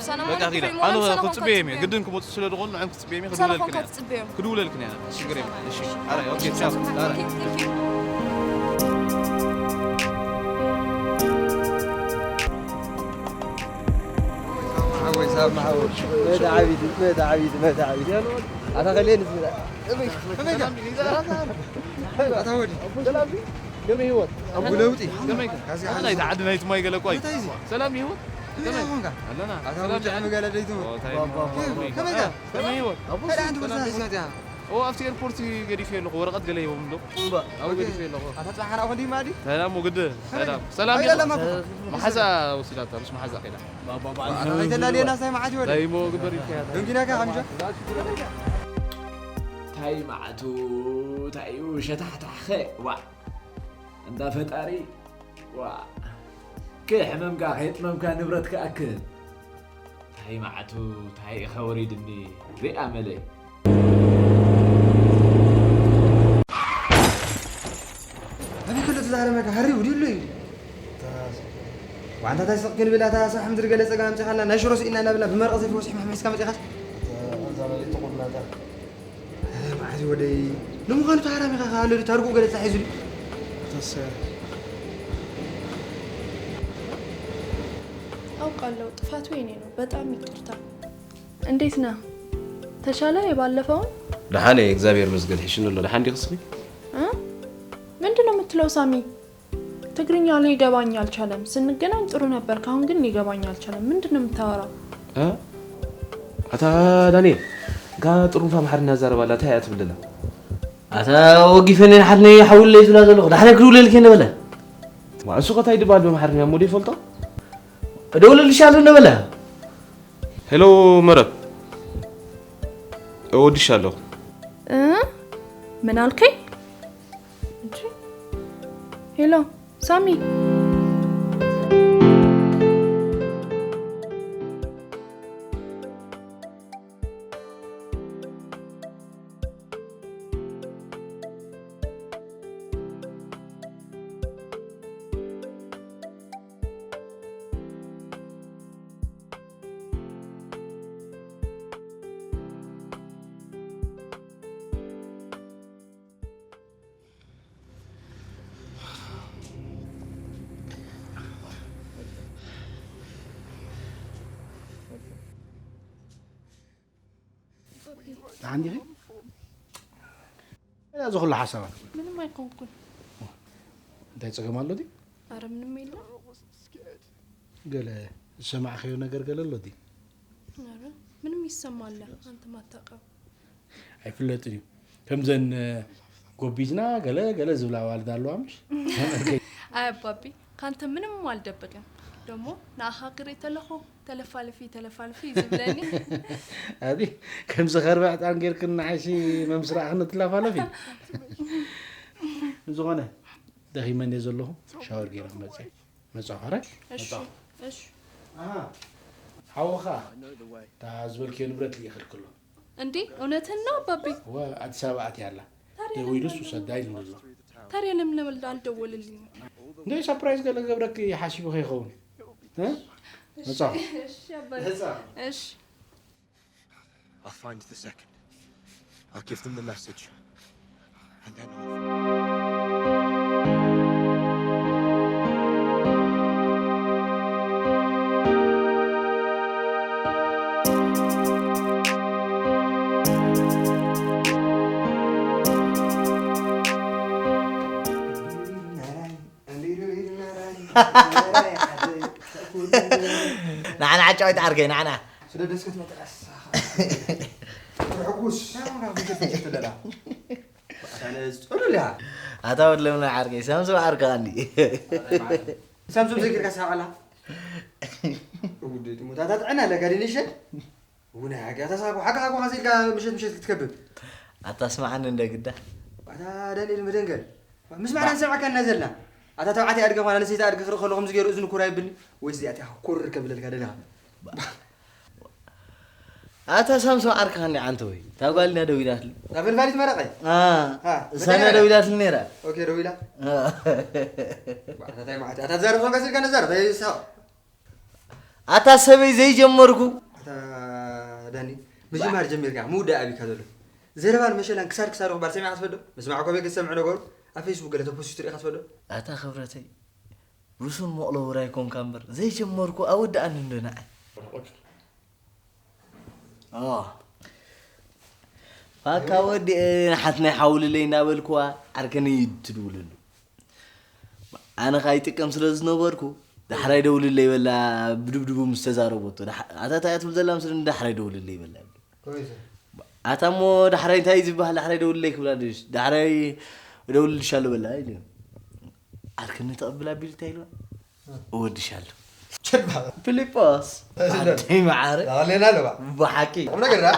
ሰላም በቃ ኺዳ። ኣነ ክጽበዮም እየ። ግድን ክመጹ ስለ ዝኾኑ ንዕም ክጽበዮም እየ። ክድውለልክን እየ። ክድውለልክን እየ። ሽግር የለን። እሺ። ኣረ፣ ኦኬ፣ ቻው። ኣረ። ሓወይ፣ ሳብ ሓወይ። መዳ ዓቢድ፣ መዳ ዓቢድ፣ መዳ ዓቢድ። ኣታ ኸልየኒ ዝብላ። ከመይ፣ ከመይ፣ ኣታ ወዲ። ሰላም ድዩ? ከመይ ህይወት? ኣቡ ለውጢ። ከመይ ከ? ካዚ ኣታ ሓዚ። ናይቲ ዓዲ ናይቲ ማይ ገለ እኮ እዩ። እንታይ እዚ? ሰላም ህይወት? ከመይ ከመይ? ኾንካ? ኣለና። ኣታ ሰላም ወዲ ድዩ? ዓሚ ገለ ደይቱ። ኦ፣ እንታይ ባ፣ ባ፣ ባ፣ ከመይ? ባ። ከመይ ከ? ከመይ ህይወት? ከመይ? ሓደ ሓንቲ ሰላም ቦርሳ ሒዝካ ህይወት? እዚኣ። ኦ፣ ኣብቲ ኤርፖርት ገዲፈ ኣለኹ። ወረቐት ገለ ሂቦም ዶ? እምባ። ኣብኡ ኦኬ። ገዲፈ ኣለኹ። ኣታ ጽባሕ ሓራ ኾን ድዩ ማዲ? ሰላም ወግዲ። ከመይ? ሰላም። ሰላም ኣይ፣ ዲኻ? ለማ እኮ። መሓዛ ወሲዳታ፣ ምስ መሓዛ ከይዳ። ባ፣ ባ፣ ባ፣ ኣታ ከይተላልየና ሳይ መዓት ይወደ? ዳይሞ ግበር ኢልካያ። ደንጊናካ ከምሻ? ታይ መዓቱ፣ ታይ እዩ ሸታሕታሕ ኸ? ዋ። እንዳ ፈጣሪ፣ ዋ። ከሕመምካ፣ ከየጥመምካ ንብረት ክኣክል። ታይ መዓቱ፣ ታይ ኢኻ ወሪድኒ። ሪኣ መለይ። ኣበይ ከሎ ተዛረበካ? ሃሪው ድዩ ኣሎ እዩ? ዋንታ ታይ ስቕ ክንብል፣ ኣታ ሳሕ ምድሪ ገለ ጸጋ ኣምጺኻልና፣ ናይ ሽሮ ስኢና እናበልና ብመርቐ ሰይፊ ወሲሕ መሕመስካ መጺኻስ? ማዕዚ ወደይ፣ ንምዃኑ ተሃራሚኻ ከ ኣሎ ድዩ? ታርጉ ገለ ተታሒዙ ድዩ? ተሰ- አውቃለሁ፣ ጥፋቱ የኔ ነው። በጣም ይቅርታ። እንዴት ነህ? ተሻለ የባለፈውን? ደሓን እየ፣ እግዚኣብሔር ይመስገን። ሒሽኒ ኣሎ። ደሓን ዲኺ እስኺ? እ? ምንድን ነው የምትለው ሳሚ? ትግርኛ ሊገባኝ አልቻለም። ስንገናኝ ጥሩ ነበር፣ ካሁን ግን ሊገባኝ አልቻለም። ምንድን ነው የምታወራው? እ? ኣታ ዳንኤል፣ እካ ጥሩንፋ ኣምሓርኛ ዛረብ ኣላ፣ እንታይ እያ ትብል ዘላ? ኣታ ወጊፈኒ ንሓትነይ ሓውለይ ትብላ ዘለኹ፣ ዳሕራይ ክድውለልኪ እየ ነበለ። ዋ፣ እሱ ከ እንታይ ድበሃል ብኣምሓርኛ እሞ ዶ ይፈልጦ? እደውልልሻለሁ ነበለ። ሄሎ መረብ፣ እወድሻለሁ። እ? ምን አልከኝ? እንጂ ሄሎ ሳሚ። ደሓን ዲኺ? እዚ ኩሉ ሓሳባት ምንም ኣይኮንኩን። እንታይ ጸገም ኣሎ ድዩ? ኣረ ምንም የለን። ገለ ዝሰማዕካዮ ነገር ገለ ኣሎ ድዩ? ኣረ ምንም ይሰማ ኣለ፣ ኣንተ ማታውቀው። ኣይፍለጥን እዩ። ከምዘን፣ እ፣ ጎቢዝና ገለ ገለ ዝብላ ኣዋልድ ኣለዋ ምሽ? ኣይ ኣባቢ፣ ካንተ ምንም ኣልደብቅን። ደሞ ንኣኻ ክርኢ ተለኹ፣ ተለፋልፊ፣ ተለፋልፊ እዩ ዝብለኒ። ኣቢ፣ ከምዚ ከርቢ ዕጣን ጌርክን ንዓይሲ መምስራእኽን እትለፋለፊ። ንዝኾነ፣ ደኺመ እንድየ ዘለኹ፣ ሻወር ገይረ ክመጽእ እየ። መጻኹ፣ ኣረ? እሺ፣ መጻኹ። እሺ። ኣሃ። ሓውኻ፣ እታ ዝበልክዮ ንብረት ልኢኽልክሎ። እንዴ፣ እውነትህን ነው ኣባቢ? ወ-፣ ኣዲስ ኣበባ ኣትያ ኣላ። ታዲያ ደዊሉስ ለምን ውሰዳ ኢሉኒ ኣሎ። ታዲያ ለምን ለምን አልደወለልኝም? እንደ ሰርፕራይዝ ገለ ገብረኪ ሓሲቡ ከይኸውን። እ? እሺ፣ መጻኹ። እሺ ኣባቢ። መጻኹ። እሺ። I'll find the second. I'll give them the message. And then I'll ንዓና ዓጫወት ዓርከይ፣ ንዓና። ስለ ደስከት መጠቃስ። ሕጉስ። ኣታ ወድ ለምና ዓርከይ፣ ሳምሶም ዓርከ ኣንዲ። ሳምሶም ዘይክርካ ሳቀላ። ውድ ድሞ፣ ኣታ ጥዕና ኣለካ፣ ደኒሸ? ውነ፣ ሓቂ፣ ኣታ ሳቆ፣ ሓቂ፣ ሓቂ፣ ሓቂ ኢልካ ምሸት፣ ምሸት ክትከብብ። ኣታ ስምዓኒ እንደ ግዳ። ኣታ ዳንኤል መደንገል። ምስ ማዕና ንሰምዓካ እና ዘለና። ኣታ ተባዕታይ ኣድገ ኳና፣ ንሰይቲ ኣድገ ክርኢ ከሎ ከምዚ ገይሩ እዝኑ ኩራ ይብልኒ። ወይስ እዚኣ እቲኣ ኩር ከብለልካ ደለኻ? ኣታ ሳምሶም ዓርካ ከኒ ዓንተ ወይ? እታ ጓል ኢና ደዊላትሉ። እታ ፈልፋሊት መረቐ? ኣ፣ ኣ፣ እሳ መደንገል። ደዊላትሉ ነይራ። ኦኬ፣ ደዊላ። ኣ። ኣታ ታይ ማዕት-፣ ኣታ ትዛረብ ኾንካ ስልካ ነዛረብ፣ ታይ ሳቕ? ኣታ ሰበይ ዘይጀመርኩ። ኣታ ዳኒ፣ ምጅማር ጀሚርካ ምውዳእ ኣቢካ ዘሎ። ዘረባን መሸላን ክሳድ ክሳድ ክባል ሰሚዕካ ትፈልጥ ዶ? ምስማዕ እኮ ቤት ዝሰምዕ ነገሩ ኣብ ፌስቡክ ገለ ተፖስቱ ርኢኻ ትፈልጥ ዶ? ኣታ ክብረተይ፣ ርሱን መቕሎ ውራይ ኮንካ እምበር ዘይጀመርኩ ኣወድኣኒ እንዶ ንዓይ። ኦ። ፋካ ወዲ፣ እ፣ ንሓትናይ ሓውልለይ እናበልኩዋ ዓርከነይ እዩ ትድውለሉ። ኣነ ኸኣ ይጥቀም ስለ ዝነበርኩ፣ ዳሕራይ ደውልለይ በላ፣ ብድብድቡ ምስ ተዛረበቶ። ዳሕ-፣ ኣታ እንታይ እያ ትብል ዘላ ምስለኒ፣ ዳሕራይ ደውልለይ በላ። ከመይ ሰብ? ኣታ እሞ ዳሕራይ እንታይ እዩ ዝበሃል? ዳሕራይ ደውልለይ ክብላ ድሽ? ዳሕራይ እደውልልሻለሁ በላ ኢሉ። ዓርከኒ ተቐብል ኣቢሉ እንታይ ኢልዋ? እ። እወድሻለሁ። ቸባ። ፊሊጶስ፣ እሺ፣ ኣደይ መዓረ። ዳኸለና ኣለዋ። ብሓቂ። ቁም ነገር ዳ?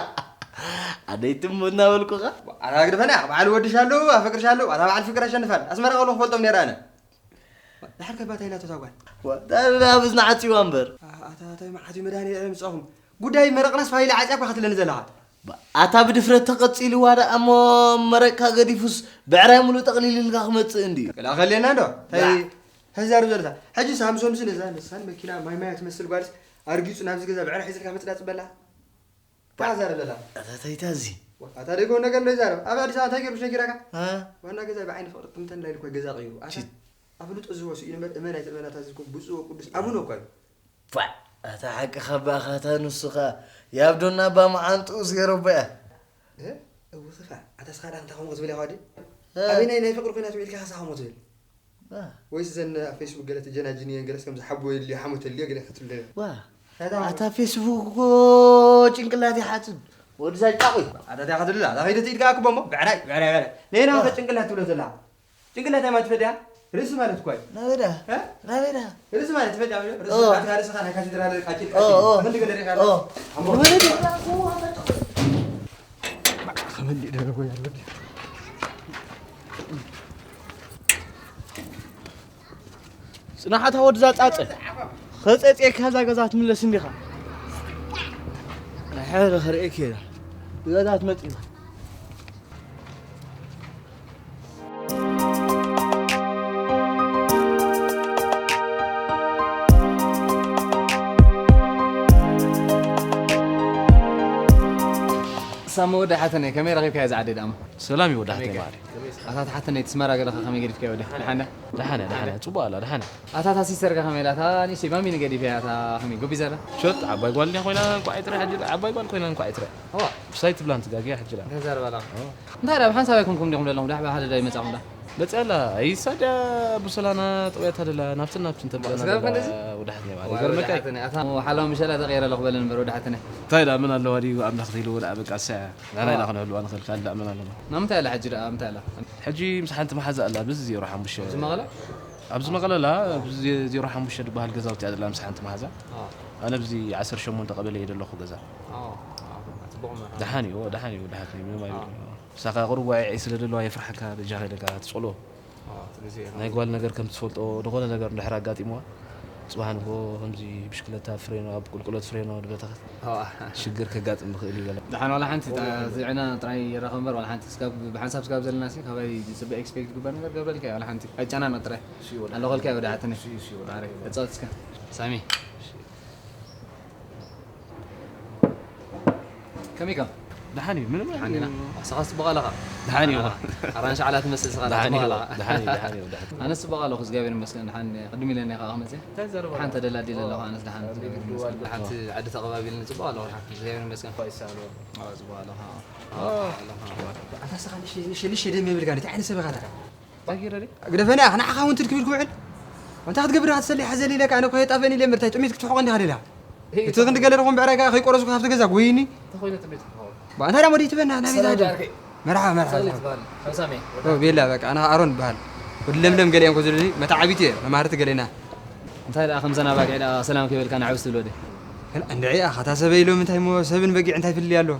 ኣደይ ትም እናበልኩኻ? ኣታ ግደፈና፣ በዓል እወድሻለሁ፣ ኣፈቅርሻለሁ፣ ኣታ በዓል ፍቅር ኣሸንፋል። ኣስመራ ከለኹ ክፈልጦም ነይረ ኣነ። ድሓር ከባታይ ናቶ ታጓል። ዋ፣ ዳ-፣ ዳ-፣ ብዝናዓት ይዋ እምበር። ኣ-፣ ኣታ፣ ኣታ መዓት እዩ መድሃኒዓለም ምጻኹም። ጉዳይ መረቕናስ ፋይል ዓጽያ እኳ ክትለኒ ዘለኻ። ባ-፣ ኣታ ብድፍረት ተቐጺልዋ ደኣ እሞ መረቕካ ገዲፉስ ብዕራይ ሙሉእ ጠቕሊልልካ ክመጽእ እንድዩ። ክልኣኸልየና እንዶ? እንታይ ባ-፣ ተዛርብ ዘለኻ? ሕጂ ሳምሶምሲ ነዛ ንሳን መኪና ማይ ማያ ትመስል ጓልስ ኣርጊጹ ናብዚ ገዛ ብዕራይ ሒዝልካ መጽእ ዳ ጽበላ? ባ-፣ ተዛርብ ዘላ። ኣታ እንታይ ታዚ? ኣታ ደይኮን ነገር እንዶ ይዛረብ። ኣብ ኣዲስ ኣበባ እንታይ ገይሩ ነጊራካ? እ? ዋና ገዛ ብዓይኒ ፍቕሪ ጥምተን ላይ ልኮ ገዛ ቀይሩ። ኣታ ቺት። ኣፍልጦ ዝህቦ ስኢኑ እምበር እመን ኣይትእመን ኣታ እዚ እኮ ብፁዕ ወቅዱስ ኣቡነ እኮ እዩ። ፋዕ! ኣታ ሓቅኻ እባ ኣታ ንሱ ኸኣ የኣብ ዶና እባ መዓንጥኡ ገይሩ እባ እያ። እ? እው ኸፋ፣ ኣታ ስኻ ደኣ እንታይ ከምኡ ትብል ኢኻ ወዲ? እ። ኣበይ ናይ፣ ናይ ፍቕሪ ኲናት ውዒልካ ኸሳ ከምኡ ትብል? ዋ። ወይስ እዘን ኣብ ፌስቡክ ገለ ትጀናጅን እየን፣ ገለስ ከም ዝሓቦ የድልዮ፣ ሓሞት የድልዮ፣ ገለ ክትብል ዶ? ዋ። ኣታ ኣታ ፌስቡክ እኮ ጭንቅላት ይሓጽብ። ወዲ ዛጫቑ። ኣታ እንታይ ክትብል ኣላ? ኣታ ከይደ ትኢድካ ኣክቦ እሞ፣ ብዕራይ፣ ብዕራይ፣ ብዕራይ። ነይና ዋ። ኸ ጭንቅላት ትብሎ ዘላ? ጭንቅላት እንታይ ማለት ትፈልጥ እያ? ርእሲ ማለት እኮ እዩ። ናበዳ? እ? ናበዳ? ርእሲ ማለት ትፈልጥ እያ? ርእሲ ኦ። ኣታ ርእስኻ ናይ ካቴድራል ቃጭል ኦ፣ ቃጭል። ኦ። ተፈልግ ገለ ሪኻ ኦ። ኣሞ። ወደ ከመንዲ ደረጎ ያለው። ጽናሓታ ወድዛ ጻጸ። ኸጸጽየካ እዛ ገዛ ትምለስ እንዲኻ። ሕረ ኸርእየኪ እየ። ብገዛ ትመጽእ ኢኻ። ሳሚ ወዲ ሓተነይ፣ ከመይ ረኺብካዮ እዛ ዓዲ ደኣሞ? ሰላም እዩ ወዲ ከመይ ሓተይ ከ? ማዕረ። ኣታ ተሓተነይ፣ እቲ ስመራ ገለኻ ከመይ ገዲፍካዮ ወዲ? ደሓን ዶ? ደሓን እያ፣ ደሓን እያ፣ ጽቡቕ ኣላ፣ ደሓን እያ። ኣታ እታ ሲስተር ከ ከመይ ኢላ? እታ ንእሽተይ ማሚን ገዲፈያ፣ እታ ከመይ ጎቢዛ ኣላ? ሸጥ፣ ዓባይ ጓል እንድያ ኮይና እንቋዕ ይጥረ ሕጂ፣ ዓባይ ጓል ኮይና እንቋዕ ይጥረ። እዋ። ብሳይ ትብላ እንትጋግያ ሕጂ ደኣ። እንታይ ዘረባ ኣላ? ኦ። እንታይ ደኣ፣ ብሓንሳብ ኣይኮንኩም ዲኹም ዘለኹም? ዳሕ ብሓደ ዳ ይመጻኹም ዳ? መጽያ ኣላ። ኣይሳ ድያ ብሰላና ጠውያታ ደላ፣ ናብትን ናብትን ተብለና ስጋብ ደላ፣ ክንደዚ? ወዲ ሓተይ ማዕረ። ዋ፣ ይገርመካ ወዲ እዩ። ሓተነይ፣ ኣታ ሓላው ምሸላ ተቐይረ ኣለኹ በለን እምበር ወዲ ሓተነይ። እንታይ ደኣ፣ መን ኣለዋ ድዩ ኣምላኽ ዘይልዎ ደኣ፣ በቃ እሳ እያ። ናና ኢና ዋ። ክነህልዋ ንኽእል፣ ካልእ ደኣ መን ኣለና? ናምንታይ ኣላ ሕጂ ደኣ፣ ምንታይ ኣላ? ሕጂ ምስ ሓንቲ መሓዛ ኣላ፣ ብዚ ዜሮ ሓሙሽተ። ኣብዚ መቐለ? ኣብዚ መቐለ ኣላ፣ ኣብዚ ዜ-፣ ዜሮ ሓሙሽተ ዝበሃል ገዛውቲ እያ ዘላ ምስ ሓንቲ መሓዛ። ኣዎ። ኣነ ብዚ ዓሰርተ ሸሞንተ ቀበሌ እየ ዘለኹ ገዛ። ኣዎ፣ ኣዎ፣ ጽቡቕ መርሓባ። ደሓን እዩ፣ ደሓን እዩ፣ ደሓን እዩ፣ ምንም ኣዎ። ኣይብልን። ንሳኻ ቁሩብ ዋዒ ስለ ዘለዋ የፍርሓካ፣ በጃኻ ኢለካ ትጸሎ። ኣዎ፣ እቲ ግዜ ናይ ጓል ነገር ከም ትፈልጦ፣ ዝኾነ ነገር እንድሕር ኣጋጢምዋ፣ ጽባሕ ንግሆ ከምዚ ብሽክለታ ፍሬኖ፣ ኣብ ቁልቁለት ፍሬኖ ድበተኸት ኣዋ። ሽግር ከጋጥም ይኽእል እዩ በለ። ደሓን ዋላ ሓንቲ፣ እዚዕና ጥራይ ይራኸብ እምበር ዋላ ሓንቲ፣ እስካብ፣ ብሓንሳብ እስካብ ዘለና ሲ፣ ካባይ ዝጽበ ኤክስፔክት ዝግበር ነገር ገብረልካ እየ፣ ዋላ ሓንቲ። ኣይጨናነቕ ጥራይ። እሺ፣ ወደ ኣለኹልካ እየ ወደ ሓትነ። እሺ፣ እሺ፣ ወደ ማዕረ፣ ሓትነ። ተጻወት እስከ። ሳሚ። እሺ። ከመይ ኢኻ? ደሓን እዩ፣ ምንም ደሓን ኢና። ንስኻ ጽቡቕ ኣለኻ? ደሓን እዩ። ኣራንሺ ዓላ ትመስል ንስኻ፣ ደሓን እዩ፣ ጽቡቕ ኣለኻ። ደሓን እዩ፣ ደሓን እዩ፣ ደሓን እዩ። ኣነስ ጽቡቕ ኣለኹ፣ እግዚኣብሔር ይመስገን፣ ደሓን ቅድም ኢለ እየ ከኣ ክመጽእ። እንታይ ዘረባ? ደሓን ተደላዲለ ኣለኹ፣ ኣነስ ደሓን። ሓንቲ ዓዲ ተቐባቢልኒ፣ ጽቡቕ ኣለኹ፣ ደሓን፣ እግዚኣብሔር ይመስገን። ይሳሎ። ኣዎ፣ ጽቡቕ ኣለኹ። ኣዎ። ኣታ ንስኻ ንሽ-፣ ንሽ-፣ ንሽ ደም የብልካ፣ እንታይ ዓይነት ሰብ ኢኻ ኣታ? ግደፈና፣ ንዓኻ እውን ትድክም ኢልኩ ውዕል። እንታይ ክትገብር ኢኻ ትሰሊ? ሓዘል ኢለካ፣ ኣነ እኮ የጣፈን ኢለ ምርታይ፣ ጥሜት ክትሕቆ እንዲኻ ደሊኻ። እቲ ክንዲ ገለ ደኹም ብዕራይ ከኣ ከይቆረስኩ ካብቲ ገዛ ጎይኒ። እንተኾይነ ጥሜት ክትሕቆ። ባ፣ እንታይ ደኣ ሞዲ ትበና፣ ናበይ ሰላም ትኸዱ? ዳርከይ። መርሓባ፣ መርሓባ። ሰላም ትበሃል። ከም ሳሜ። ኦ፣ ቤላ፣ በቃ፣ ኣነ ኣሮን እበሃል። ወዲ ለምለም ገለ እዮም እኮ ዝብሉኒ፣ መተዓቢቲ እየ፣ መማህርቲ ገሌና። እንታይ ደኣ ከምዘን ኣባጊዕ ደኣ ሰላም ከይበልካ ንዓውስ ትብሎ ዶ? እንድዒ፣ ኣኻ፣ እታ ሰበይ ኢሎም እንታይ እሞ ሰብን በጊዕ እንታይ ፍልልይ ኣሎ?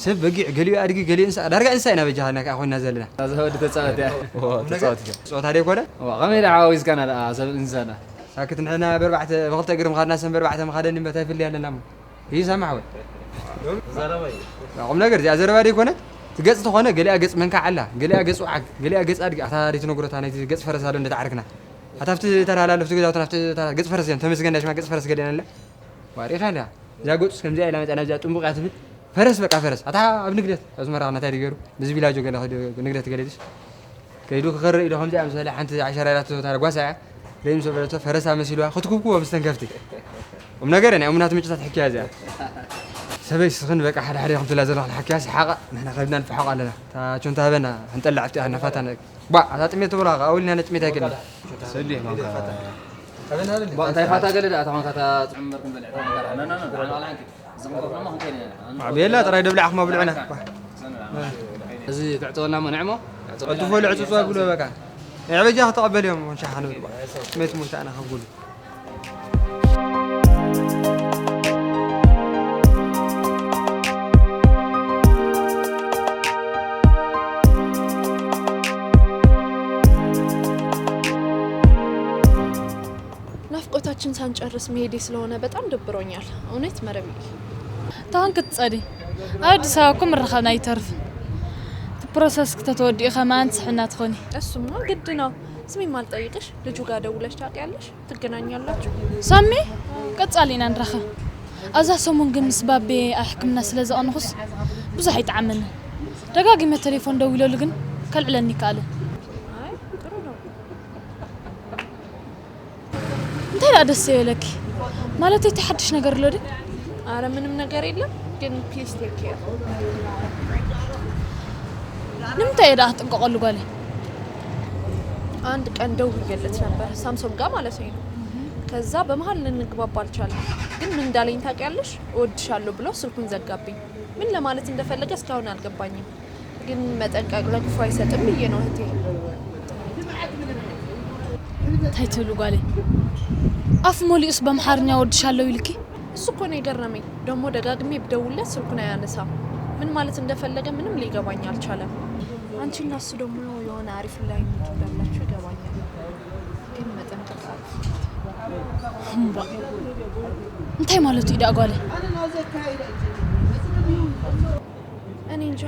ሰብ በጊዕ፣ ገሊኡ ኣድጊ፣ ገሊኡ እንስሳ፣ ዳርጋ እንስሳ ኢና በጃኻልና ከኣ ኮይንና ዘለና። እዛ ወዲ ተጻወት እያ። ኦ፣ ተጻወት እያ። ጸወታ ዶ ይኮነ? ዋ፣ ከመይ ደኣ ሓዋዊስካና ደኣ፣ ሰብ እንስሳና? ሳክት፣ ንሕና በርባዕተ፣ ብኽልተ እግሪ ምኻድና፣ ሰን በርባዕተ ምኻደን እምበር እንታይ ፍልልይ ኣለና እሞ? ይሰማዕ ወይ? ዘረባ እዩ። ቁም ነገር፣ እዚኣ ዘረባ ዶ ይኮነት? እቲ ገጽ ተኾነ፣ ገሊኣ ገጽ መንካዕ ኣላ፣ ገሊኣ ገጽ ወዓግ፣ ገሊኣ ገጽ ኣድጊ፣ ኣታ ዶ ትነግሮ፣ እታ ናይቲ ገጽ ፈረስ ኣሎ እንደ ተዓርክና። ኣታ ኣብቲ ተላላ ኣሎ፣ ኣብቲ ገዛውትና፣ ኣብቲ እታ ገጽ ፈረስ እየን፣ ተመስገን ዳሽማ ገጽ ፈረስ ገሊኣን ኣላ። ዋሪኻ እንዳ እዛ ገጹስ ከምዚኣ ኢላ መጻ ናብዚኣ ጥንቡቕ እያ ትብል። ፈረስ በቃ ፈረስ። ኣታ ኣብ ንግደት ኣብ ዝመራ ናታይ ዲገሩ ብዚ ቢላጆ ገለ ኸዲ ንግደት ገለ ድስ ከይዱ ክኸርእ ኢሉ ከምዚኣ ምስ በለ ሓንቲ ዓሸራ ኢላ ትዞታ ጓሳ እያ። ደይ ምስ በለቶ ፈረሳ መሲልዋ ክትኩብኩቦ ምስ ተንከፍቲ። ቁም ነገር ናይ እሙናት ምጭታት ሕክያ እዚኣ። ሰበይ ስኽን በቃ ሓደ ሓደ ከም ትብላ ዘለኹን ሓክያ ሰሓቓ ንሕና ከብድና ንፈሓቕ ኣለና። እታ ቾንታ ሃበና ክንጠልዕ ኣብቲ ኣናፋታ ነ- ባ ኣታ ጥሜት ትብላ ኣውልና ነጥሜት ኣይክእል። ሰልየ ማንካ ባ እንታይ ፋታ ገለ ደኣ ተኾንካ እታ ጽዕምበር ክንበልዕ ተኾንካ ና ና ና ዓና ዓላንኪ ዝኽንኮፍ እሞ ክንከይድ ኢና ቤላ ጥራይ ደብላዕኹም ኣብልዑና። እዚ ትዕጽወና እሞ ንዕሞ ቀልጥፎ ልዕጽጽዋ ብሎ በቃ። ዕበጃ ክተቐበል እዮም ሻሓ ንብል። ጥሜት ሙልካ ኣና ከብጉሉ። ናፍቆታችን ሳንጨርስ መሄዴ ስለሆነ በጣም ደብሮኛል። እውነት መረብዬ። ታን ክትጸዲ ኣብ ኣዲስ ኣበባ እኮ ምረኸብና ኣይተርፍን። እቲ ፕሮሰስ ክተተወዲኡ ከማን ትስሕና ትኾኒ። እሱማ ግድ ነው። ስሚ ማልጠይቅሽ ልጁ ጋር ደውለሽ ታውቂያለሽ? ትገናኛላችሁ? ሳሚ ቀጻሊ ኢና ንራኸብ። ኣብዛ ሰሙን ግን ምስ ባቤ ኣብ ሕክምና ስለ ዘቐንኹስ ብዙሕ ኣይጠዓመንን። ደጋጊመ ቴሌፎን ደዊለሉ ግን ከልዕለኒ ይከኣልን። አይ ጥሩ ነው። እንታይ ደኣ ደስ ዘይበለኪ? ማለተይ እቲ ሓድሽ ነገር ኣሎ ድዩ? አረ ምንም ነገር የለም፣ ግን please take care። ንምንታይ እየ ደኣ ክጥንቀቐሉ ጓለይ? አንድ ቀን ደውዬለት ነበር ሳምሶም ጋር ማለት ነው። ከዛ በመሀል ልንግባባ አልቻለም። ግን ምን እንዳለኝ ታውቂያለሽ? እወድሻለሁ ብሎ ስልኩን ዘጋብኝ። ምን ለማለት እንደፈለገ እስካሁን አልገባኝም። ግን መጠንቀቅ ለክፉ አይሰጥም ብዬ ነው እህቴ። እንታይ ትብሉ ጓለይ? ኣፍ መሊኡስ በምሓርኛ ወድሻለሁ ኢልኪ? እሱ እኮ ነው የገረመኝ። ደግሞ ደጋግሜ ብደውልለት ስልኩን አያነሳም። ምን ማለት እንደፈለገ ምንም ሊገባኝ አልቻለም። አንቺና እሱ ደግሞ የሆነ አሪፍ line እንዳላችሁ ይገባኛል። ግን መጠንቀቅ አሪፍ። እምባ እንታይ ማለቱ እዩ ደኣ ጓለይ? እኔ እንጃ።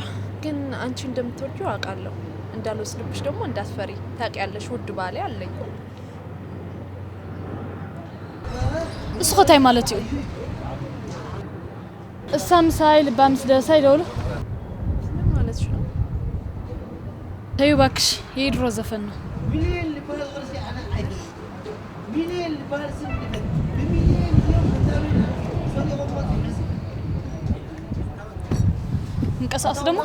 ግን አንቺ እንደምትወጂው አውቃለሁ። እንዳልወስድብሽ ደግሞ እንዳትፈሪ። ታውቂያለሽ ውድ ባሌ አለኝ። እሱ ኸ እንታይ ማለት እዩ? እሳ ምሳይ ልባ ምስ ደበሳ ይደውሉ። ምን ማለትሽ ነው? ተዩ እባክሽ፣ የድሮ ዘፈን ነው። ሚሊዮን ዝበሃል ቅርሲ ኣነ ኣይፈልጥን። ሚሊዮን ዝበሃል ስም ይፈልጥ። ብሚሊዮን እዮም ክሳብ ሰሪቖሞ ዝሕዝ። እንቀሳቀስ ደግሞ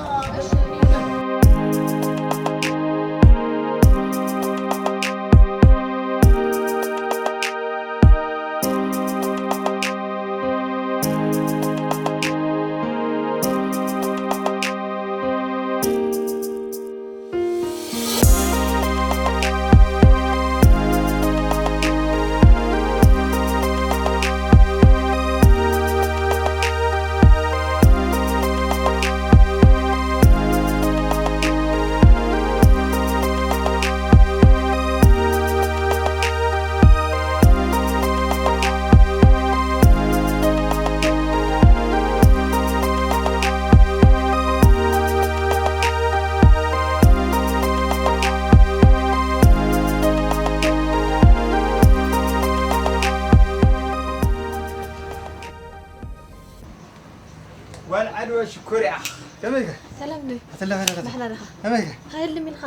ጓል ዓድዋ ሽኮር ኢኻ። ከመይ ኢኻ? ሰላም ዶ? ኣተለኻ ዲኻ? ባሕላ ዲኻ? ከመይ ኢኻ? ሃይል ሚልኻ?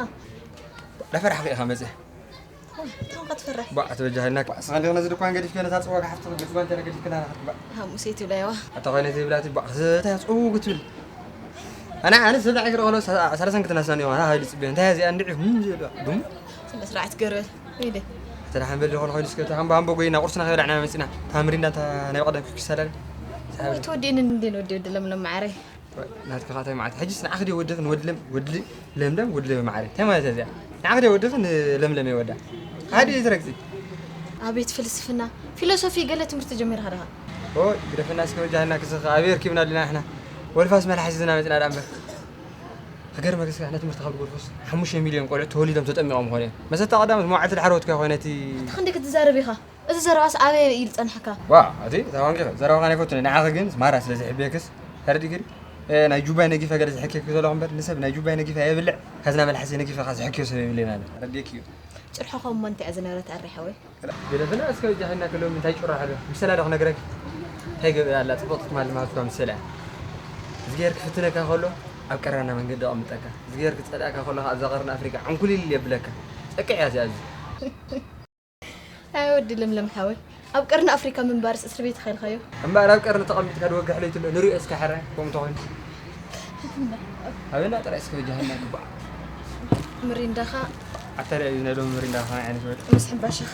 ዳፈራሕኺ ኢኻ መጽእ። ታን ክትፈርሕ? ባዕ ትበጃሃልና። ባዕ ስኻ እንዲኻ ነዚ ድኳን ገዲፍካ ነታ ጽዋ ክሓፍቲ ገጽ ጓንተ ገዲፍክና ኢኻ። ባዕ ሃሙሰይ ትብላ የዋ። ኣታ ኮይነ ዘይብላቲ ባዕ ዘታ ጽው ክትብል። ኣና ኣነ ሰብ ዳዒ ክረኸሎ ሰላሳ ክትናስና ኒዋ ሃይል ጽቤ እንታይ እዚኣ እንድዒ ሁም ዝብል ድሙ። ስነ ስርዓት ገርበል። ወይደ። ተዳሓን በል ዝኾነ ኮይኑ እስከ ተሃምቦ ሃምቦ ጎይና ቁርስና ከይበላዕና መጺና። ታምሪ እንዳታ ናይ ቀደም ክክሰላል። ወይ ትወዲእኒ እንዴ ንወዲ ወዲ ለምለም ማዕረይ። ናትካ ኻታይ ማለት ሕጅስ ንዓኽ ድየ ወድኽ ንወድለም ወድሊ ለምለም ወድለ ማዕረ እንታይ ማለት እዚኣ ንዓኽ ድየ ወድኽ ንለምለም ይወዳ ሓደ ይትረግዚ ኣቤት ፍልስፍና ፊሎሶፊ ገለ ትምህርቲ ጀሚርካ ዲኻ? ኦ ግደፈና እስከ ወጃህና ክስኽ ኣበይ ርኪብና ኣለና ንሕና ወልፋስ መላሕ ሒዝና መፅና ዳ እምበር ክገርመክ እስከ ንሕና ትምህርቲ ካብ ዝጎድፎስ ሓሙሽተ ሚልዮን ቆልዑ ተወሊዶም ተጠሚቖም ምኾኑ እዮም መሰታ ቀዳሞት መዋዕልቲ ድሓር ወትካ ኮይነ እቲ እቲ ክንደይ ክትዛረብ ኢኻ? እዚ ዘረባስ ኣበይ ኢሉ ጸንሐካ? ዋ ኣቲ ታዋንቂ ዘረባኻ ናይ ፈቱኒ ንዓኺ ግን ማራ ስለ ዝሕብየክስ ተረዲእኪ ዲ? ናይ ጁባይ ነጊፈ ገለ ዝሕከኪ ዘለኹ እምበር ንሰብ ናይ ጁባይ ነጊፈ የብልዕ ከዝና መልሓሰይ ነጊፈ ካ ዝሕክዮ ሰብ የብለይን ኣነ ተረዲእኪ እዩ። ጭርሖ ከም እሞ እንታይ እያ ዝነበረት ኣሬ ሓወይ? ገለ ፍና እስከ ጃሂና ከለዉ እንታይ ጭራ ሓደ ምሰላ ዶ ክነግረኪ? እንታይ ገብኣ ኣላ ጽቡቕ ክትማሊ ማለት እኳ ምስላ እያ። እዝግሄር ክፍትነካ ከሎ ኣብ ቀራና መንገዲ ኣቕምጠካ። እዝግሄር ክጸልኣካ ከሎ ከኣ ኣብዛ ቀርኒ ኣፍሪቃ ዕንኩሊል የብለካ። ጸቅዕ እያ እዚኣ እዚ። ኣይ ወዲ ለምለም ሓወይ፣ ኣብ ቀርኒ ኣፍሪካ ምንባርስ እስር ቤት ኸይልካዮ? እምበኣር ኣብ ቀርኒ ተቐሚጥካ ድወግሕ ለይትሎ ንሪኦ እስከ ሕራይ ከምኡ ተኾይኑ። ኣበና ጥራይ እስከ በጃህና ግባእ። ምሪንዳኻ ኣታሪያ እዩ ናይ ሎሚ ምሪንዳ ኸና ዓይነት ወድ። ምስ ሕምባሻኻ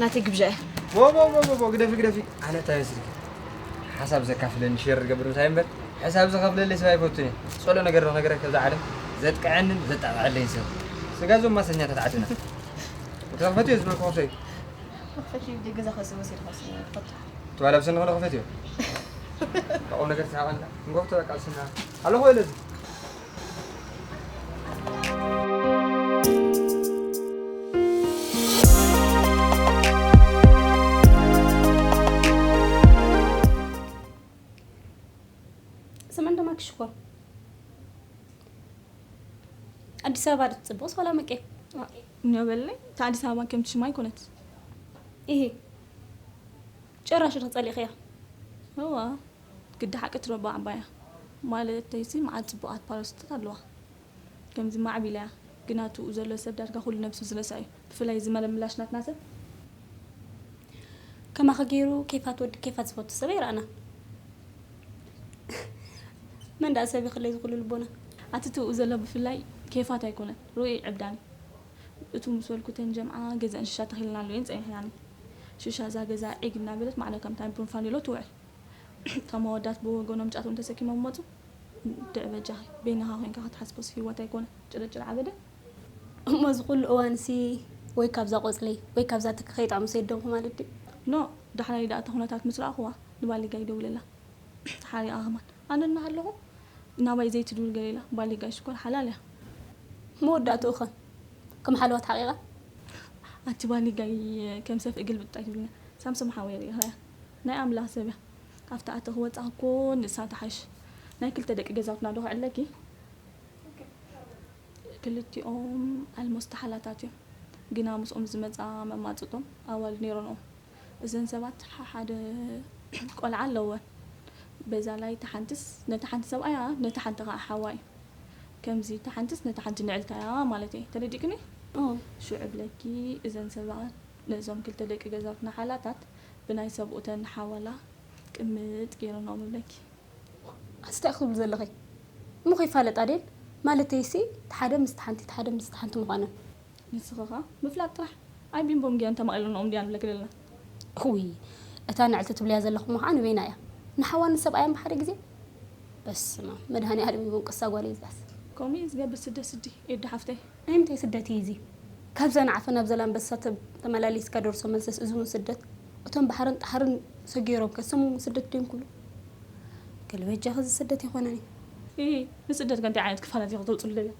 ናተይ ግብዣ እያ። ቦ ቦ ቦ ቦ ቦ ግደፊ ግደፊ። ኣነ እንታይ መስልኪ? ሓሳብ ዘካፍለኒ ሼር ዝገብር ምሳይ እምበር ሕሳብ ዝኸፍለለይ ሰብ ኣይፈቱን እየ። ጸሎ ነገር ዶ ነገረ ከብዛ ዓለም ዘጥቀዐንን ዘጣቕዐለይን ሰብ። ስጋ ዞም ማሰኛታት ዓድና። ክኸፈት እዩ ዝበልኩ ክኸፍት እዩ። መኽፈቲ ደገዛ ከስብ ወሲድ ከስብ ትፈቱ። ትባላ ብስኒ ኾነ ክኸፈት እዩ። ቁም ነገር ትሳቐና። እንጎፍቶ በቃ ብስና። ኣለኹ ወለዚ። ስመን ደማ ክሽኮር ኣዲስ ኣበባ ዶ ትጽብቕስ ዋላ መቀ? እኛ በለይ እታ ኣዲስ ኣበባ ከምቲ ሽማ ኣይኮነት። ይሄ ጭራሽ ዶ ጸሊኽያ? እዋ ግዲ ሓቂ ትረባ ዓባያ ማለት ተይሲ መዓት ጽቡቓት ፓረስቶት ኣለዋ። ከምዚ ማዕቢላ እያ ግና ትኡ ዘሎ ሰብ ዳርጋ ኩሉ ነብሱ ዝረሳ እዩ። ብፍላይ እዚ መለምላሽ ናትና ሰብ ከማኸ ገይሩ ኬፋት ወዲ ኬፋት ዝፈቱ ሰብ ኣይረኣና። መን ደኣ ሰብ ይኽለይ ዝኹሉ ልቦና። ኣቲ ትኡ ዘሎ ብፍላይ ኬፋት ኣይኮነን ርኡይ ዕብዳን እዩ። እቱ ምስ በልኩ ተን ጀምዓ ገዘን ሽሻ ተኺልናሉ እየን ጸኒሕናኒ። ሽሻ እዛ ገዛ ዒግ እናበለት ማዕረ ከምታ ብሩንፋኔሎ ትውዕል። እቶም ኣወዳት ብወገኖም ጫቶም ተሰኪሞም መጹ። ድዕ በጃኺ በይንኻ ኮይንካ ክትሓስቦስ ህይወት ኣይኮነ ጭርጭር ዓበደ። እሞ እዚ ኩሉ እዋንሲ ወይ ካብዛ ቆጽለይ ወይ ካብዛ ትኪ ከይጥዕሙ ሰይደንኩ ማለት ድዩ? ኖ ዳሕራይ ደኣ እታ ኩነታት ምስ ረኣኹዋ ንባሊጋ ይደውለላ። ተሓሪቓ ከማን ኣነ እናሃለኹ ናባይ ዘይትድውል ገለ ኢላ። ባሊጋ ሽኮር ሓላል እያ። መወዳእትኡ ኸ ከም ሓለዋ ተሓቂቓ? ኣቲ ባሊጋይ ከም ሰብ እግልብጥ ኣይትብልኒ። ሳምሶም ሓወይ ርኢኻያ ናይ ኣምላኽ ሰብ እያ። ካብታ ኣቲ ክወጻ እኮ ንሳ ትሓይሽ። ናይ ክልተ ደቂ ገዛውትና ዶ ክዕለኪ? ክልቲኦም ኣልሞስት ሓላታት እዮም። ግና ምስኦም ዝመጻ መማጽጦም ኣዋልድ ነይሮንኦም። እዘን ሰባት ሓደ ቆልዓ ኣለወን። በዛ ላይ እታ ሓንትስ ነታ ሓንቲ ሰብኣያ ነታ ሓንቲ ከዓ ሓዋ እዩ። ከምዚ እታ ሓንትስ ነታ ሓንቲ ንዕልታ እያ ማለት እየ። ተረዲእክኒ? ሽዑ ብለኪ እዘን ሰባት ነዞም ክልተ ደቂ ገዛውትና ሓላታት ብናይ ሰብኡተን ሓዋላ ቅምጥ ገይረንኦም እብለኪ። ኣስታይ ክብል ዘለኺ እሞ ከይፋለጣ ደን ማለተይሲ ሓደ ምስቲ ሓንቲ ሓደ ምስቲ ሓንቲ ምዃነን ንስኺ ኸኣ ምፍላጥ ጥራሕ ኣይ ቢምቦም ጊያን ተማቒለንኦም ድያን ንብለኪ ዘለና። እውይ እታ ንዕልቲ ትብልያ ዘለኹ እሞ ኸዓ ንበይና እያ ንሓዋን ንሰብኣያን ብሓደ ግዜ በስመ ኣብ መድሃኔ ኣለም ይኹን ቅሳ ጓለይ እዛስ ከምኡ እዩ ዝገብር ስደት ስዲ ኤዱ ሓፍተይ። ናይ ምንታይ ስደት እዩ እዚ? ካብዛ ንዓፈ ናብ ዘላንበሳ ተመላሊስካ ደርሶ መልሰስ እዚ እውን ስደት? እቶም ባሕርን ጣሕርን ሰጊሮም ከ ስም እውን ስደት ድዮም ክብሉ? ገለ በጃኺ እዚ ስደት ኣይኮነን እዩ። ኢሂ ንስደት ከ እንታይ ዓይነት ክፋላት ኢኺ ተውፅኡ ደልያ?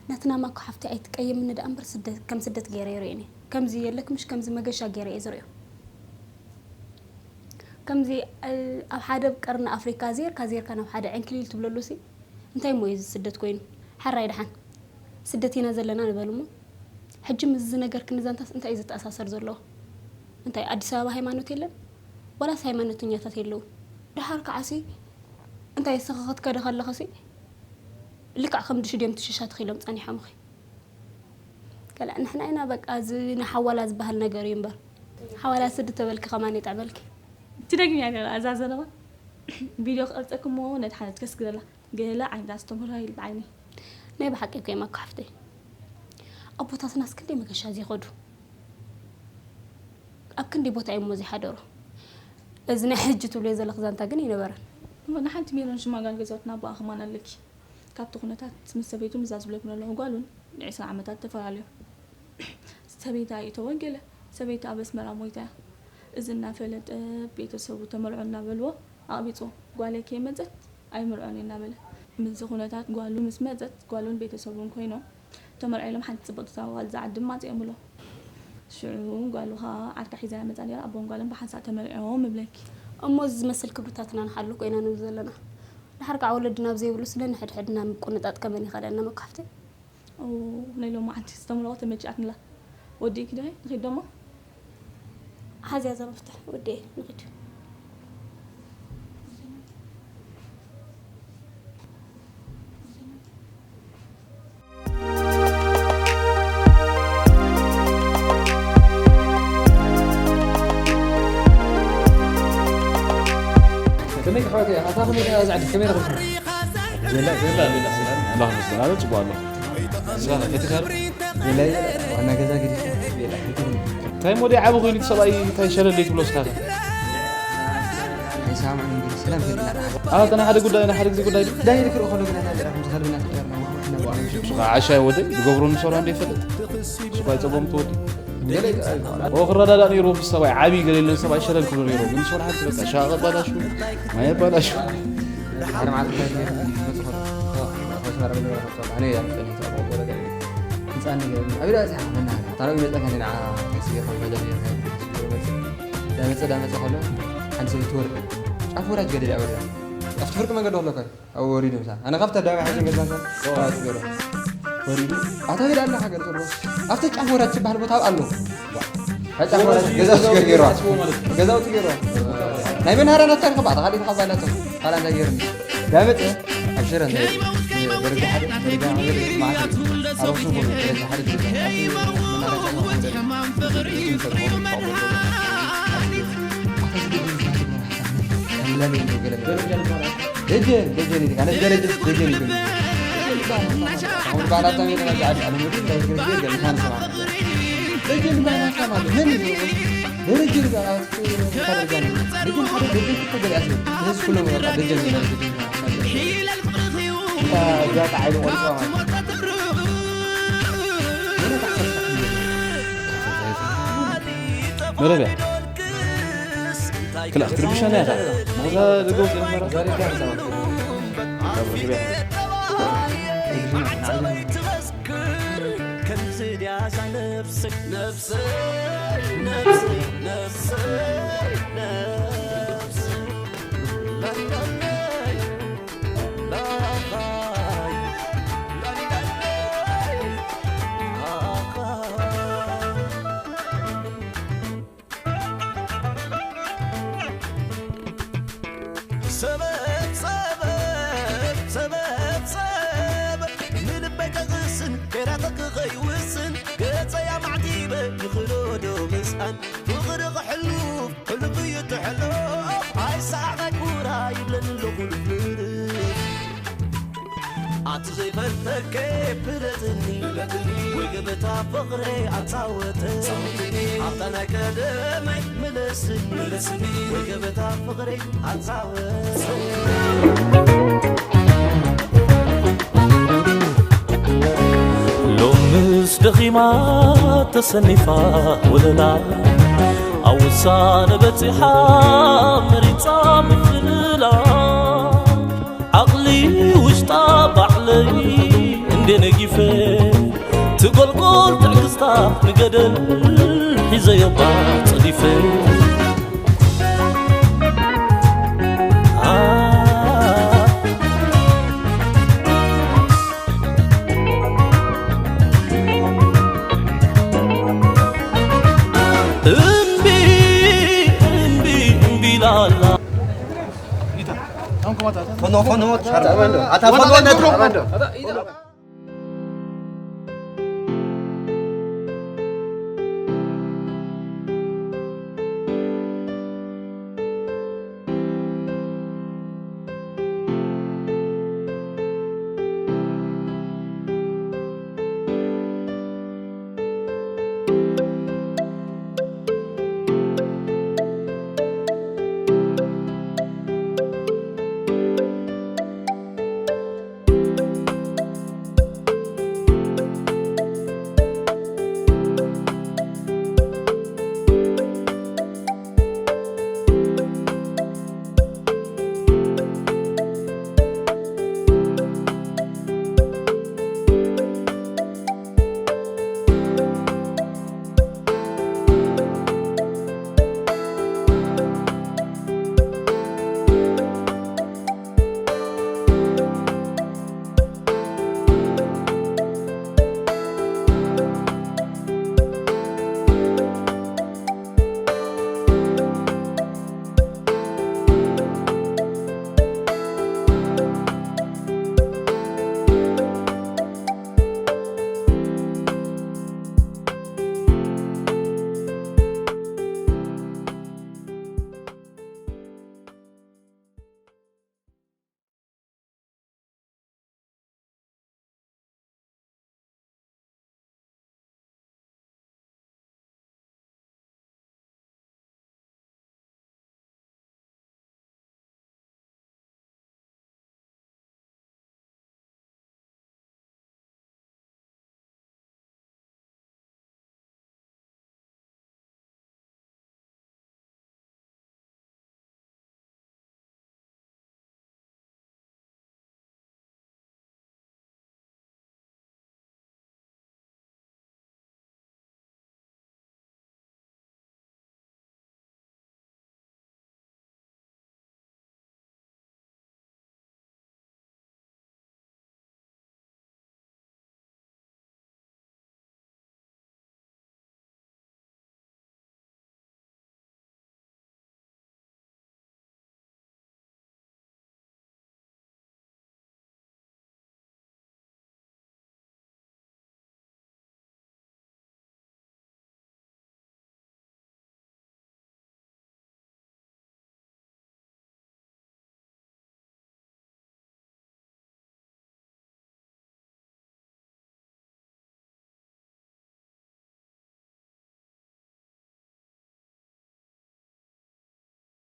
ናትና ማኮ ሓፍቲ ኣይትቀየምኒ ደኣ እምበር ስደት ከም ስደት ገይረ ይርእየን እየ። ከምዚ የለክ ምሽ ከምዚ መገሻ ገይረ እየ ዝርእዮ። ከምዚ ኣብ ሓደ ቀርኒ ኣፍሪካ ዜርካ ዜርካ ናብ ሓደ ዕንክሊል ትብለሉ ሲ እንታይ እሞ እዩ እዚ ስደት ኮይኑ? ሓራይ ደሓን ስደት ኢና ዘለና ንበል እሞ ሕጂ ምስዚ ነገር ክንዛንታስ እንታይ እዩ ዝተኣሳሰር ዘለዎ? እንታይ ኣዲስ ኣበባ ሃይማኖት የለን? ዋላስ ሃይማኖተኛታት የለዉ? ደሓር ከዓሲ እንታይ እስኺ ክትከዲ ከለኽሲ ልክዕ ከም ድሽ ድዮም ትሽሻ ተኺሎም ጸኒሖምኺ? ገለ ንሕና ኢና በቃ እዚ ንሓዋላ ዝበሃል ነገር እዩ እምበር ሓዋላ ስዲ ተበልኪ ከማን ይጥዕመልኪ። ትደግምያ ነራ እዛ ዘረባ ቪድዮ ክቐርጸኪ እሞ ነቲ ሓነት ከስግረላ ገለ ዓይነት ኣስተምህሮ ይል ብዓይኒ። ናይ ብሓቂ እኮ እዮም ኣኳሕፍተይ ኣቦታትናስ ክንደይ መገሻ ዘይኸዱ ኣብ ክንደይ ቦታ እዮም እሞ ዘይሓደሩ እዚ ናይ ሕጂ ትብልዮ ዘለኺ ዛንታ ግን ኣይነበረን። እሞ ንሓንቲ ሜሮን ሽማጋል ገዛውትና ኣቦኣ ከማን ኣለኪ። ካብቲ ኩነታት ምስ ሰበይቱ ምዛ ዝብለኩም ዘለኹ ጓሉን ንዒስራ ዓመታት ተፈላለዮም። ሰበይቲ ኣይእተወን ገለ ሰበይቲ ኣብ ኣስመራ ሞይታ እያ። እዚ እናፈለጠ ቤተሰቡ ተመርዖ እናበልዎ ኣቕቢፅዎ ጓለይ ከይመፀት ኣይምርዖን እየ እናበለ ምስዚ ኩነታት ጓሉ ምስ መፀት ጓሉን ቤተሰቡን ኮይኖም ተመርዒሎም ሓንቲ ፅብቕቲ ተባባል ዝዓዲ ማፅኦም ኣሎ። ሽዑ ጓሉ ከዓ ዓርካ ሒዛ እያ መፃ ነይራ ኣቦን ጓልን ብሓንሳእ ተመርዒዎም እብለኪ። እሞ እዚ ዝመስል ክብርታትና ንሓሉ ኮይና ንብል ዘለና ድሓር ከዓ ወለድና ኣብ ዘይብሉ ስለ ንሕድሕድና ምቁንጣጥ ከመን ይኸለና መኳሕፍተይ? ናይ ሎማዓንቲ ዝተምረቖ ተመቺኣትንላ ወዲእኪ ዶ ንኺድ ደሞ? ሓዝያ እዛ መፍትሕ ወዲኤ ንኺድ። ከመይ ኢኻ ዛዕዲ? ከመይ ኢኻ? ቤላ፣ ቤላ፣ ቤላ፣ ሰላም። ኣላህ ይመስገን። ኣነ ጽቡቕ ኣለኹ። ንስኻ ከ ፈቲኻ ዶ? ቤላ፣ ዋና ገዛ ገዲፈ፣ ቤላ፣ እንታይ ሞዴ ዓቢ ኮይኑ እቲ ሰብኣይ እንታይ ሸለል ትብሎ እስኻ ከ? ኣይሰማማዕን እንግዲህ፣ ሰላም ከይድና። ኣታ ናይ ሓደ ጉዳይ፣ ናይ ሓደ ግዜ ጉዳይ ድዩ? ዳይ ልክር ኦኸሎ ግና ናይ ልራፍ ምስ ኸልብና ትዳርና፣ ወሓ፣ ወሓ፣ ወሓ። ንስኻ ዓሻ ወደይ፣ ዝገብሮ ንሰራ እንደ ይፈልጥ። ንስኻ ኣይጸጎም ትወዲ። ገለ፣ ኦ፣ ክረዳዳእ ነይሩ ምስ ሰብኣይ፣ ዓብዪ ገለ የለን ሰብኣይ ሸለል ክብሎ ነይሩ። ግን ንሱ ሓንቲ በቃ ሻቕ ኣባላሹ፣ ማይ ኣባላሹ። ሓደ መዓልቲ እንታይ ገይሩ? መጽእ ኸሎ። ኸሎ፣ ኸሎ፣ ኸሎ፣ ኣነ እያ መጸኒ፣ ተቐበለ ገለ። ህንጻ ነገር፣ ኣብ ኢዳ እዚኣ መናሃርያ። ታረው ይመጸካ ንዓ፣ ታክሲ ጌርካ፣ ባጃጅ ጌርካ፣ ታክሲ ጌርካ መጸ። ዳመጸ፣ ዳመጸ ኸሎ፣ ሓንቲ ሰበይቲ ትወርድ። ጫፍ ወራጅ ገደል እያ ወሪዳ። ኣብቲ ፍርቂ መንገዲ ኸሎ ከ? ኣብኡ ወሪዱ ምሳ። ኣነ ካብታ ዳባይ ሓይሽ ገዛ ሰብ፣ ሰው ትገርም። ወሪዱ። ኣታ ገለ ኣለኻ ገለ ጽርቦ። ኣብቲ ጫፍ ወራጅ ትበሃል ቦታ ኣሎ። ኣብ ጫፍ ወራጅ ገዛውቲ ገይርዋ። ገዛውቲ ገይርዋ። ናይ መናሃርያ ናታ ኢኻ፣ ባዕልኻ ዲኻ ባላቶ። ካላ እንታይ ገይርኒ? ዳመጸ፣ ኣብ ሽረ እንታይ? ደረጃ ሓደ፣ ደረጃ ሓደ፣ መዓት። ኣብ ኣኽሱም ኮሎ፣ ደረጃ ሓደ፣ ደረጃ ሓደ። መናሃርያ ጫፍ ወራጅ። ደጀን፣ ደጀን ይልካ። ነዚ ደረጀ ደጀን ይልካ። አሁን ባላታ ሜዳ ናዚ ዓዲ ዓለሙዲ እንዳወገደ ገለ ካን ሰማ። ደጀን ባላታ ማለት ምን ይሉ? ደረጀ ይልካ። ታደርጋለህ። ደጀን ሓደ ደጀን እኮ ገለ ያስብ። ስለዚህ ኩሎም በቃ ደጀን ይላል። ደጀን ይላል። እዛ ጣዕሊ ቆልቋ ማለት። መረብያ። ክላ ክትርብሻና ኢኻ። መዛ ደገው ጀመረ። ትመስክር ከምዚ ድያ እዛ ነብሰይ፣ ነብሰይ፣ ነብሰይ፣ ነብሰይ፣ ነብሰይ። ላላላይ፣ ላላላይ፣ ላላላይ። ሰበብ፣ ሰበብ፣ ሰበብ፣ ሰበብ፣ ንልበይ ከቕስን፣ ከይራተኪ ከይውስን፣ ገጸይ ኣማዕቲበ ይኽእሎ ዶ ምስኣን? ፍቕሪ ክሕሉፍ፣ ሕሉፍ እዩ ትሕሉፍ፣ ኣይሰዓቕ ኣይኩራ ይብለኒ ኣለኹ ልፍርፍ። ኣቲ ዘይፈልጠከ ፍለጥኒ፣ ወይ ገበታ ፍቕረይ ኣጻወተ፣ ኣብታ ናይ ቀደመይ ምለስኒ፣ ወይ ገበታ ፍቕረይ ኣጻወተ። ሎምስ ደኺማ ተሰኒፋ ወለላ፣ ኣብ ውሳነ በጺሓ መሪጻ ምፍልላ። ዓቕሊ ውሽጣ ባዕለይ እንዴ ነጊፈ፣ ትጎልጎል ትዕግስታ ንገደል ሒዘዮባ ጸዲፈ። እምቢ፣ እምቢ፣ እምቢ ላላ። ፈኖ፣ ፈኖ፣ ኣታ ፈኖ፣ ፈኖ።